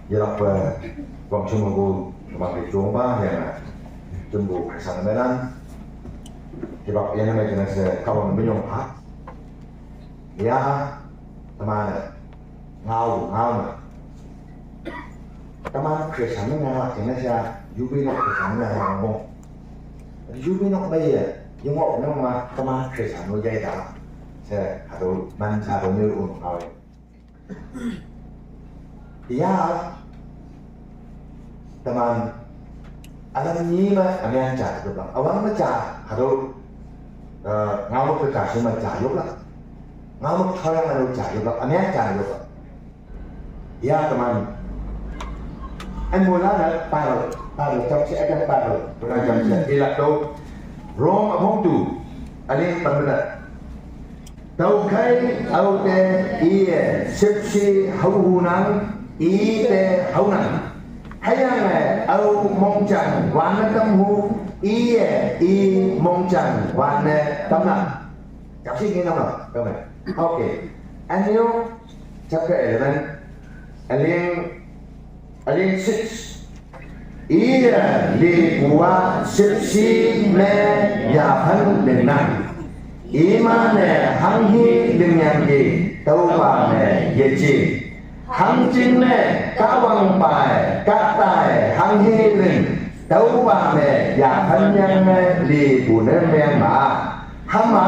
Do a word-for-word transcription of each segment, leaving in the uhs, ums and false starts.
Yelak pe, wang cuma bu, wang di cuma ya na, cuma bu kesan medan. Sebab yang namanya jenis kawan menyong ha. Ya, teman, ngau ngau na. Teman Christian ni ngau jenis ya, yubi nak Christian ni ngau ngomong. Yubi nak bayi ya, yung ngau ngomong mah teman Christian ni jai dah. Saya, aduh, man, aduh, ni un ngau. Ya, teman, alam ni ma amian cha tu bang. Awang ma cha, hado, eh, ngau ma cha su ma cha yuk la. Ngau ma cha yang ma cha yuk la. Amian cha yuk la. Ya, teman. An mula na paro, paro jam si, akan paro, paro jam si. Ilak tu, Rom abong tu, alin pembenar. Tau khai au te i e sipsi hau hu nang, i te hau nang. Hai yang e au mong chang wan na tam hu, i e i mong chang wan na tam na. Chap si ngi nam na, kam e. Okay. An yu chapter eleven, a liang, a liang six. Iya li bua sipsi me ya phan ling nang. Ima ne hang hi ling yang ki tau ba me ye chi. Hang ching ne ka wang pai ka tai hang hi ling tau ba me ya phan yang me li bu ne me ma. Hama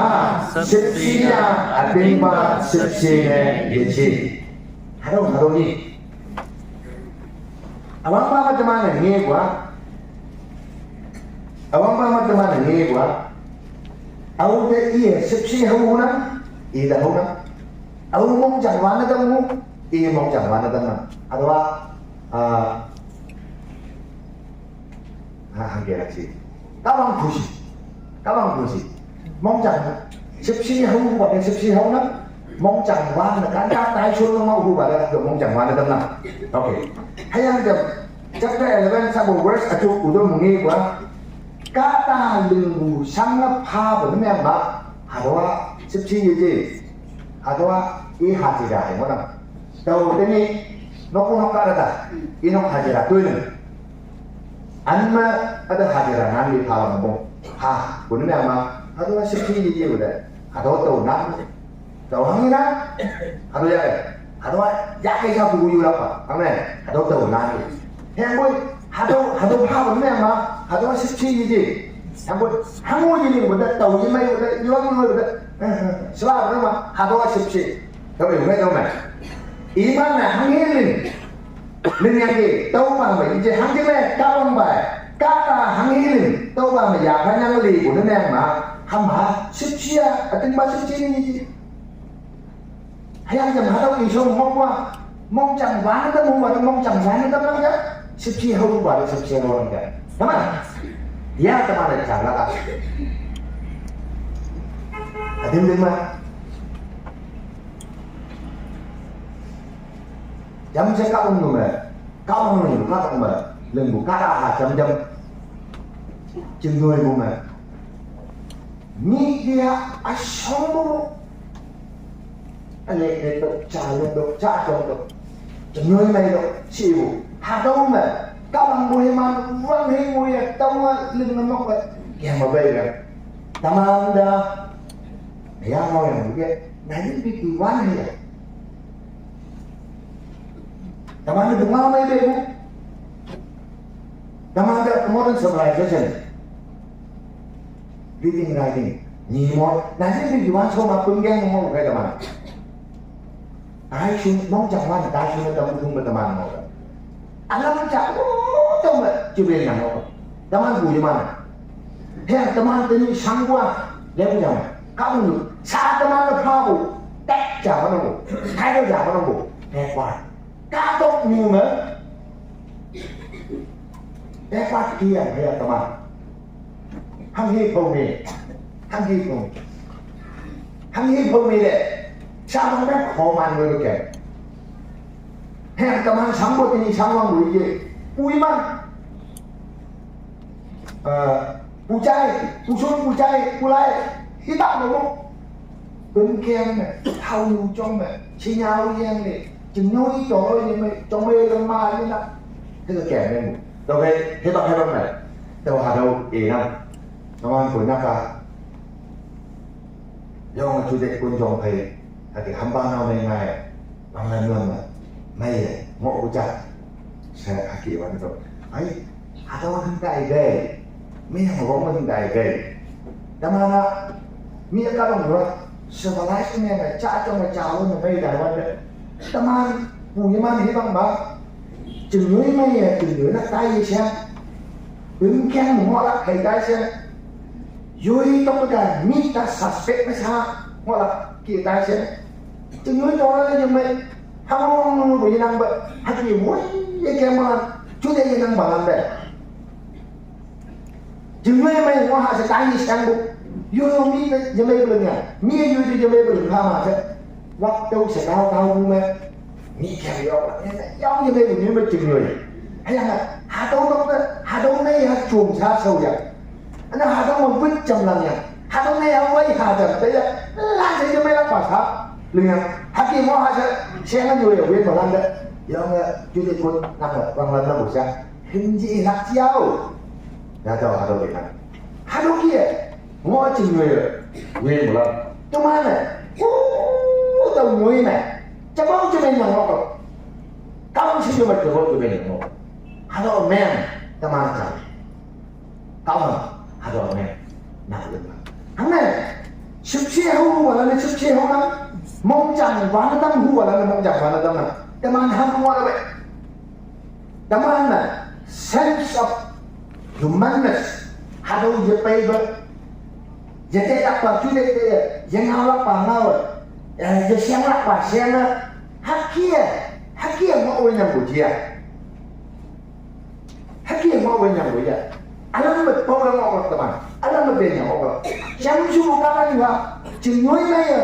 sipsi ya a ting ba sipsi ne ye chi. Haro haro ni. Awang ba ma teman ngi gua. Awang ba ma teman ngi gua. Au te i e sipsi hau na, i da hau na. Au mong chang wan na tam mu, i mong chang wan na tam na. Adwa, ah, ha, hang ke la chi. Ka wang khushi. Ka wang khushi. Mong chang, sipsi hau ba ke sipsi hau na. Mong chang wan na kan ka tai shun ma hu ba da mong chang wan na tam na. Okay. Hai yang jam chapter eleven sa bo verse atu udo mungi ba. Ka ta ling bu sang na pha bo na me ba. Hadwa sipsi ye je. Hadwa i ha ji da hai mo na. Tau te ni nok nok ka da. I nok ha ji da tu ni. An ma ada hajira nan di pala mabong. Ha, bu ne ma, hadu wa sipsi di di bu de. Hadu tau nan. Tau hang ni na. Hadu ya ke. Hadu wa ya ke ya bu yu la pa. Amen. Hadu tau nan. Heng bu, hadu, hadu pa bu ne ma, hadu wa sipsi di di. Heng bu, hang bu di ni bu de, tau yi mai bu de, yu wa bu de. Sila bu ne ma, hadu wa sipsi. Tau yu mai tau mai. Iman na hang hi lin. Ling yang ki, tau bang bai, ije hang ki me, ka bang bai, ka ta hang hi ling, tau bang bai, ya kan yang li, bu ne yang ma, ham ha, sip sia, ating ba sip sia ni ji. Hayang jam ha tau i shong mong wa, mong chang wan ta mong wa, mong chang wan ta mong ja, sip sia hau ba, sip sia hau ja. Nama? Ya, teman ada chang la ta. Adim dim ma. Jam se ka ung me. Ka ung me, ka ung me. Leng bu ka da ha jam jam. Jing doi bu me. Mi dia a shong bu. A le le to cha le to cha shong to. Jing doi me to si bu. Ha to me. Ka bang bu he man wang he mu ya ta wa leng na mok ba. Ya ma bai ga. Tamanda. Ya ma ya mu ke. Na ni bi ki wan he ya. Taman ni bunga mai be bu. Taman da modern civilization. Reading, writing. Ni mo, na ni bi yuan so ma pun geng mo kai taman. Tai shun, mong chang wan, tai shun tam pun ba taman mo. Alam cha, oh, tam ba, chibe na mo. Taman bu yuan. He, teman teni shang gua, lem jam. Ka bu, sa teman le pa bu, tek jam mana bu, kai jam mana bu, he kwa. Ka tok ñu me. Te pat kiang he teman. Hang he phong ni. Hang he phong. Hang he phong ni le. Sa bang me kho man we ke. He teman sang bo ni sang wang we ye. Ui man. Pu chai, pu sun, pu chai, pu lai. Hi ta mo mo. Bun kem me, thau nu chong me, chi nyau yeng le, chi nyui chong le me, chong me le ma ni na. He ka kem me mu. Tau he, he bak he bak me. Tau ha tau e na. Tau man pu na ka. Yong chu de kun jong phai. Ati hamba na me ngai. Bang na nuam ma. Mai ye, ngo u cha. Sa aki wan to. Ai, ha tau hang dai gai. Mi hang rong ma hang dai gai. Teman a, mi ka dong ro. Civilized me ngai cha chong ma cha lo me mai dai wan de. Teman pu ye man hi bang ba. Ching yoi mai ye, ching yoi na tai ye siang. Bim keng mo la kai tai siang. Yoi tok ka mi ta suspect na sa mo la ki tai siang. Ching yoi tok la ye mai. Ha mo mo mo ye nang ba. Ha ki mo ye ke ma. Chu de ye nang ba lan de. Jing yoi mai ngo ha sa tai ni sang bu. Yo yo mi ye mai bu ya. Mi yo yo ye mai bu ha ma sa. Wak tau sa tau tau bu me. Mi kya yo la. Yo ye mai bu ni me jing yoi. Hai ya ha tau tok ha tau ne ya chung sa sau ya. Ana ha tau mo bu jam lang ya. Ha tau ne ya wai ha jam te ya. La sa ye mai la pa sa. Ling ya. Ha ki mo ha sa. Sa ngan yoi ya wai ma lan de. Yo nge ju de kun nang wang lan na bu sa. Him ji lak chiao. Ya tau ha tau ke na. Ha tau kia. Ngo ching yoi. Yoi mu la. Tu ma ne. Hu tau yoi ne. Cha bau cha men yang ngo. Kau si yoi ma cha bau cha men yang ngo. Ha tau men. Ta ma cha. Kau ma. Ha tau men. Na le ma. Hang ne. Sip si hu wala ne sip si hu na. Mong chang wan tam hu wala ne mong chang wan tam na. Ta ma ham mo la be. Teman na, sense of humanness, ha tau ye pai ba, ye te lak pa chu de te, ye ngau lak pa ngau, eh, ye siang lak pa siang na, ha kia, ha kia mo we nyam bu jia. Ha kia mo we nyam bu ya. Alam me pau la mo ko teman, alam me be nyam ko. Siang chu ka ka ni wa, ching yoi na ya,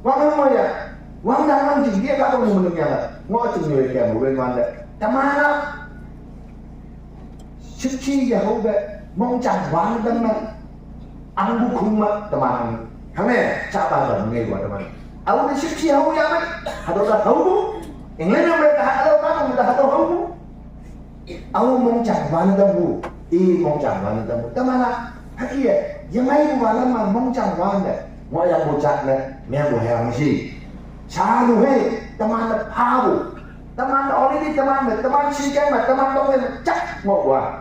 wang mo ya, wang dang wang jing dia ka ko mo ya, mo ching yoi ke mo we man de. Teman na, Sip chi ya hau be, mong chang wan dam ma. Ang bu khung ma, teman. Hang ne, cha ba ba ngai wa teman. Au ne sip chi hau ya ma. Ha do da hau bu. England America ha do ka da hau bu. Au mong chang wan dam bu. I mong chang wan dam bu. Teman a, ha ki ye, ye mai bu wan ma mong chang wan de. Mo ya bu chat ne, me bu ha ma si. Sa nu he, teman na pha bu. Teman already teman me, teman si kan ma, teman dong me, chak mo wa.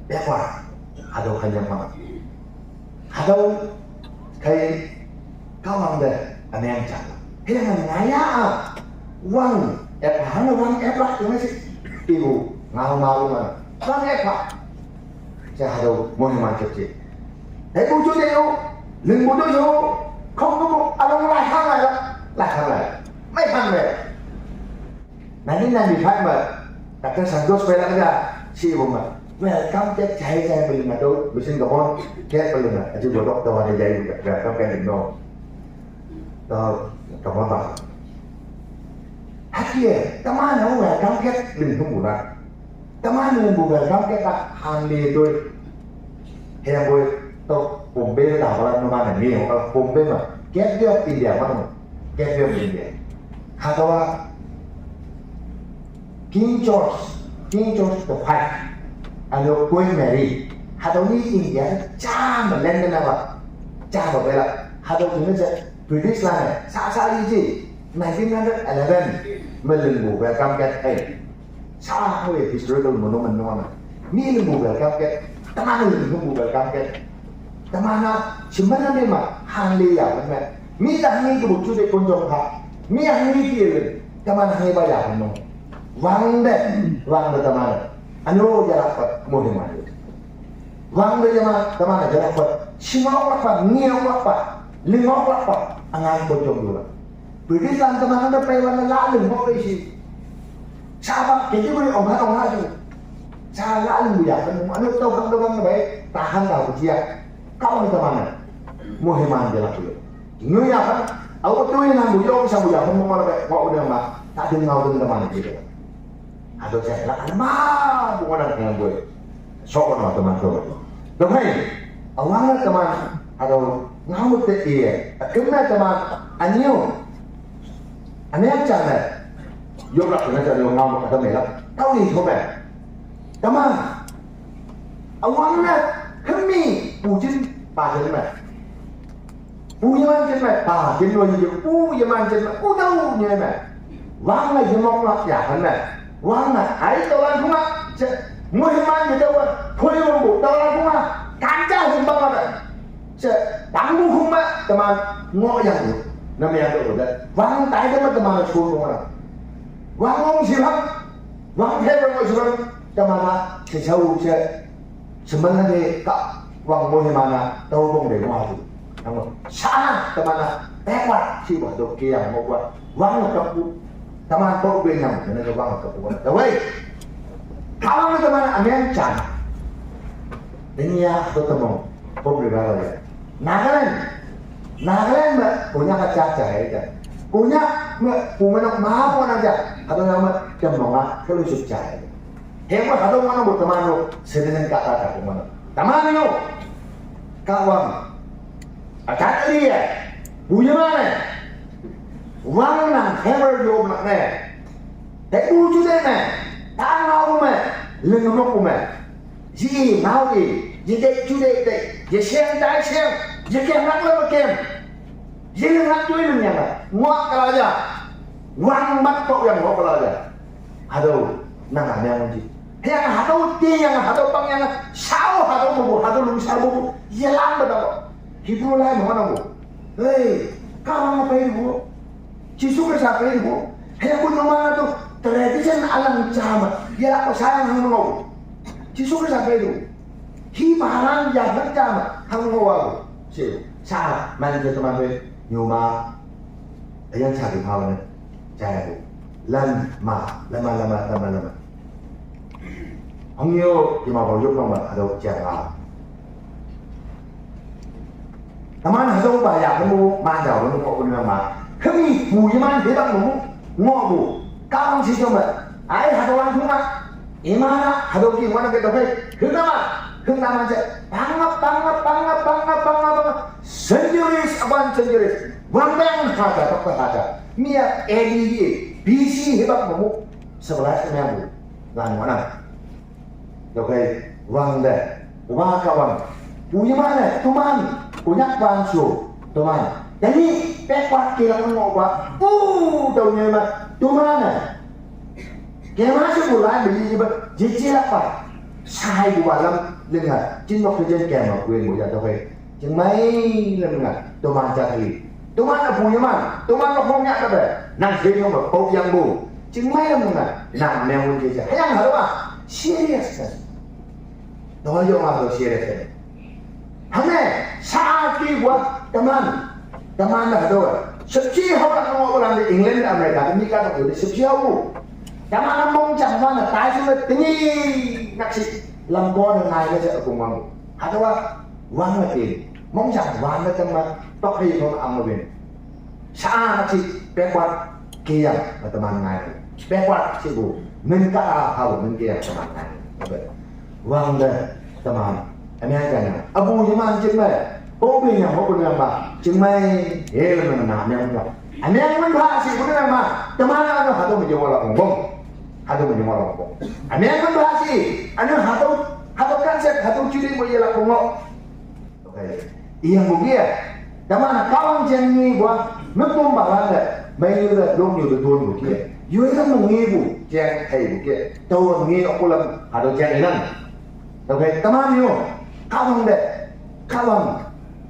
Be wa. Ha do khai yang ma. Ha do khai ka wang de, a neng chak. He ngan nga ya a. Wang, e pa hang wang e pa tu si. Ti bu, ngau ma lu ma. Wang e pa. Sa ha do mo ni ma chak chi. He bu chu de yo. Ling bu do yo. Khong bu, a long lai hang lai la. Lai hang lai. Mai hang lai. Nineteen ninety-five ma, Doctor Santosh Paila ka si bu ma. Welcome te chai chai beli ma to, bisin ka hon, ke beli ma. Aji bu doctor wa ni jai welcome ke no. To, to ma ba. Hakie, teman na welcome ke beli hum bu na. Teman na bu welcome ke ta han le to. He yang boy to Bombay ta ba no ma ni, Bombay ma. Gateway of India ma. Gateway of India. Ha to wa King George, King George the Five, alo Queen Mary, ha to ni India cha ma len na ba, cha ba bela, ha to ni se British la ne, sa sa li ji, nineteen hundred eleven, ma len bu welcome ke hai, sa ho ye historical monument no ma, ni len bu welcome ke, teman len bu welcome ke, teman na, simana ne ma, han le ya ma, mi ta ni ke bu chu de kon jong ha, mi han ni ke le, teman han ni ba ya no. Wang de, wang de teman. Ano ya lak pat mo ni ma. Wang de ya ma, teman ya lak pat. Singok lak pat, ngiok lak pat, lingok lak pat. Angan bo jong dula. British lan teman de pai wan la lingok isi. Sa ba, kei ji beri ong ha ong ha ju. Sa la lu ya kan mo ano tau kan tau kan bai tahan tau ku jia. Kau ni teman. Mo heman je la ku. Nyu ya kan. Au tu ni nang bu yo sa bu ya kan mo la bai ko de ma. Ta ding ngau ding teman ji. Ado sa la kan ma bu ko nang yang bu. So ko no teman tu. Dong hai. Awang la teman. Ado ngau te ie. Kena teman. Anyo. Ane yang chana. Yo la kena chana yo ngau kata mela. Tau ni thome. Tama. Awang na kami pujin pajin me. Pujan jin me pajin lo yi pujan jin me. Udau nye me. Wang na yemok la ya kan me. Wang na ai tau lan kuma. Che. Muhiman ye tau. Pui wang bu tau lan kuma. Kanja humbang la. Che. Tang bu kuma teman ngo yang bu. Nam yang bu da. Wang tai teman teman chul kuma. Wang ong silang. Wang he wang silang. Teman na. Che chau che. Sebenarnya ka wang mo he mana tau bong de mo hatu. Namo sa teman na. Tewa si wa do ke yang mo wa. Wang ka pu. Teman ko be nyam ne ka wang ka pu. Tawai. Kawang teman na amen chan. Denia to temong. Ko be ba ya. Nagaland. Nagaland ma punya ka cha cha hai ta. Punya ma pu ma nok ma pu na ja. Hatu na ma temong a ka lu suk cha hai. He ma hatu ma no bu teman no. Sedenen ka ta ka pu ma no. Teman no. Ka wang. A ta ta li ya. Bu ya ma ne. Wang na hammer yo ma ne. Te bu ju de me. Ta ngau me. Leng mo ku me. Ji ngau i. Ji de ju de de. Ji siang dai siang. Ji kem nak le kem. Ji leng nak ju leng yang. Ngok ka la ja. Wang mat ko yang ngok ka la ja. Hado nang a yang ji. Yang hado ti yang hado pang yang sao hado mo hado lung sao mo. Ye lang ba da. Hebrew lai mo na mo. Hei, ka ma pai mo. Jisu Krista pai mo. He ku no ma tu tradition alang chama. Ye la ko sayang hang mo. Jisu Krista pai mo. Hi ma lang ya hang chama hang mo wa. Si sa man je teman we nyuma. Ayan sa di pa ne. Jaya bu. Lan ma, lama lama lama lama. Hong yo di ma bo yo ma ado jaya. Teman hado ba ya kamu ma jao lu ko ma. Kami bu iman de bang mu ngo bu. Kang si joma. Ai hado wan kuma. Imana hado ki wana ke dokai. Huna ma. Huna ma je. Panga panga panga panga panga panga. Centuries upon centuries. Wang bang haja tak haja. Mia A D B C hebak mamu. Sebelas mamu. Lan wana. Dokai wang de. Wa ka wang. Punya mana? Tuman. Punya bangsu. Tuman. Jadi pekwa kilang ngoba. Uh, tau nyema. Tuman. Kema se bu lai beli ba. Jichi la pa. Sai bu balam lenga. Chin nok jen kema kuen bu ya dokai. Jing mai lam nga, tuman jahri. Tuman apu yaman, tuman lo hong yak kabe. Nang sing lo pau yang bu. Jing mai lam nga, nang meng wun ke ja. Hayang halo ah, serious kan. Doyo ma lo serious kan. Hame, sa ki wa, teman. Teman dah hado. Sepsi hau kat ngau orang di England, Amerika, Amerika tu di sepsi hau. Teman mong jang mana, tai sila tinggi, naksi. Lam kau ngai ke ja aku mamu. Hado wa, Wang la tin. Mong jang wan la tama tok hei mong ang la win. Sa a chi pekwat kiyang la tama ngai. Pekwat chi bu. Min ka a hau min kiyang tama ngai. Wang la tama. Ame ka na. Abu yaman jin mai. Ko bi nyang ho bu nyang ba. Jin mai. He la na na nyang ba. Ame man ba si bu nyang ba. Tama na no hado mi jong la kong bong. Hado mi jong la kong bong. Ame man ba si. Ane hado hado kan se hado chiri mo ye la kong. Iang bu kia. Dama na kawang jeng ngi bua. Nuk tum ba lan le. Mai yu le lung yu le tun bu kia. Yu le mung ngi bu. Jeng thei bu kia. Tau ngi ok kulam. Hado jeng inan. Okay, dama yu. Kawang de. Kawang.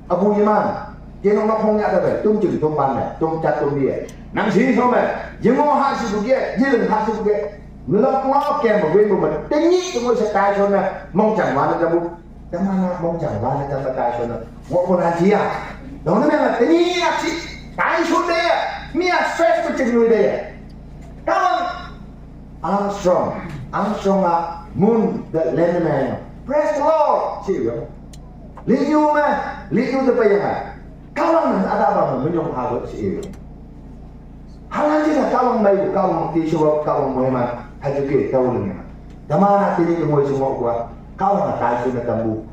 Abu yaman. Jeng nok nok hong ya de. Tum jing tum ban le. Tum chat tum bia. Nang si so me. Jeng ngo ha si bu kia. Jeng ha si bu kia. Lok ngok kem bu win bu ma. Tengi tu mo sa kai so na. Mong chang wan le bu. Dama na mong jang wa na jang ba tai shon na. Ngo ko na jia. Dong na me ma tini na chi. Tai shon de ya. Mi a stress ko ching nui de ya. Dama Armstrong, Armstrong a moon the landing na yang. Praise the Lord. Chi yo. Li yu ma, li yu de pa yang. Ka wang na ada ba mo nyong ha chi yo. Halan chi na ka wang mai ka wang ti shu ka wang mo ma. Ha ju ke ta wang na. Dama na ti ni mo shu mo kwa. Ka wang na ta shu na tambu.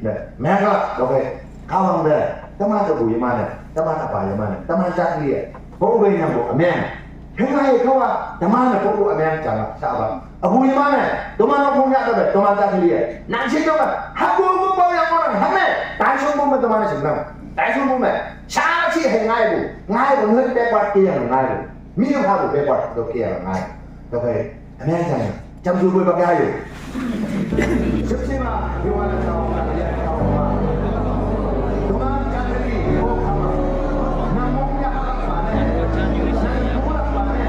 Ne. Mega. Okay. Ka wang de. Dama ta bu yama ne. Dama ta ba yama ne. Dama ta li. Bo be nyang bo. Amen. Heng ai ka wa, dama na ko amen chang sa ba. Abu yama ne, dama na ko nya ka be, dama ta li. Nang chi dama, ha ko ko ba yang ko nang, ha me. Tai sung bu me dama na sing nang. Tai sung bu me. Sa chi he ngai bu. Ngai bu ngai backward ke yang ngai bu. Mi ha bu backward do ke yang ngai. Okay. Amen chang. Chăm chú với bác gái. Sắp xếp mà, you wanna tell me, yeah, tell me. Come on, Kathy, oh, come on. Nang mong niya ka pa ne. Nang mong niya ka pa ne.